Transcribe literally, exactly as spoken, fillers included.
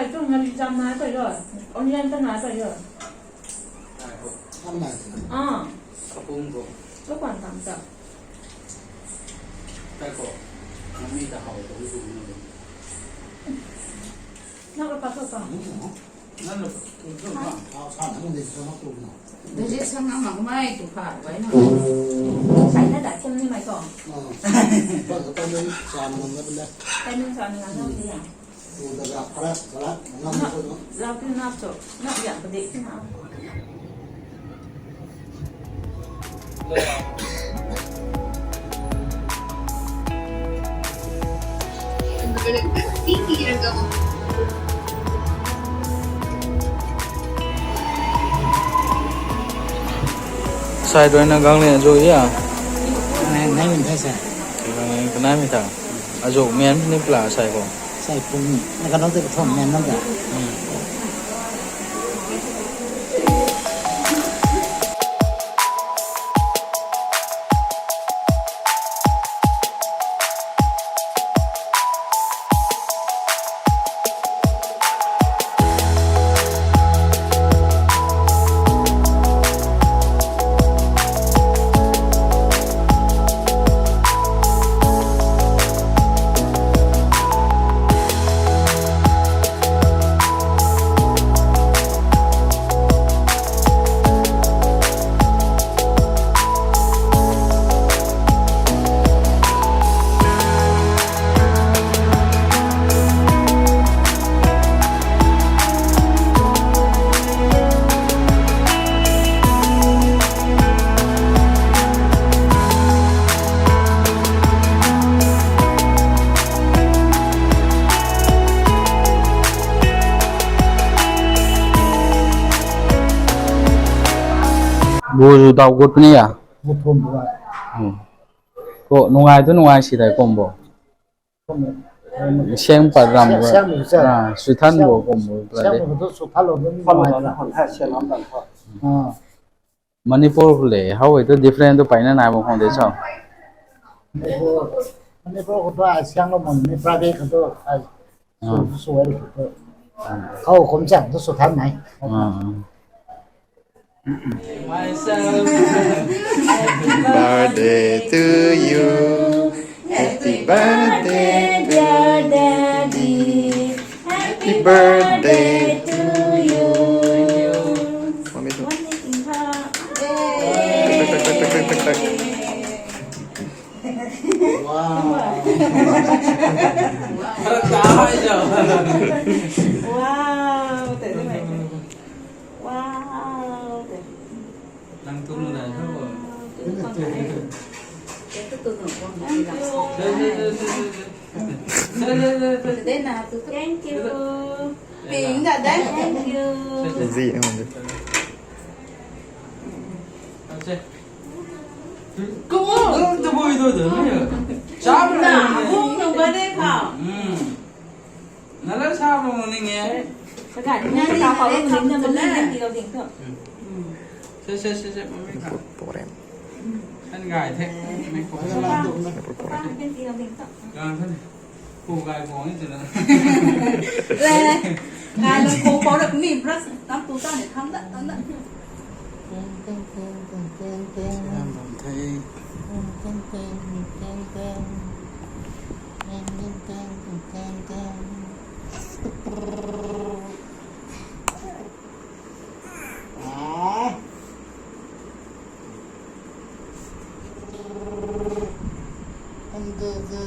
Ai tu ngali cham na ta yo. Onion ta na ta yo. Tam na. Ah. Kapung ko. Ko kwan tam ta. Tai ko. Mami ta hau ko ni ko ni. Na ko pa ko pa. Nan lo. Sa, sa, nan de sa na ko na. Dede sa na mak mai tu pha bai na. Sai na da kum ni mai ko. Ah. Pa ko pa ni sa na na le. Pa ni sa na na ni ya. Sai rui na gang le azu ya. Nai, nai min thai sa. Kanai mi ta. Azu mian ni pla sai ko. Sai pung. Na ka nong te ka thom mian nong ta. Buzu dau gut puni ya? Gut thum bu ai. Hmm. Ko nungai tu nungai si dai kum bo. Siang pat ram bo. Siang mi sa. Ah, sui than bo kum bo. Siang mi tu sui than lo ni. Than lo na hon ha siang lam tan tho. Ah. Manipur le, how it different to paina nai bo khong de sao. Manipur, Manipur ko to ai siang lo mon ni private ko to ai. Ah. Su, su ai ko to. Khou kum chang to sui than nai. Ah. Myself. Happy birthday to you. Happy birthday, dear daddy. Happy birthday to you. Mami tu. Wow. Wow. Wow. Nang tu nu na tho. Thank you. Thank you. Thank you. Zi na hon de. Come on. Come on. Come on. Come on. Come on. Nala sa bam ning e. Sa gay ni na sa pa bam ning na bam ning ti lo ding tu. Se, se, se, se, mami ka. Program. Kan gay the. Mami ko. Program. Pa bam ning ti lo ding tu. Gan sa ni. Ko gay ko ni tu na. Le. Gay lo ko ko rak ni brush tam tu ta ni tham da, tham da. Teng, teng, teng, teng, teng. Siam bam the. Teng, teng, teng, teng, teng. Teng, teng, teng, teng, teng. Ah. And the, the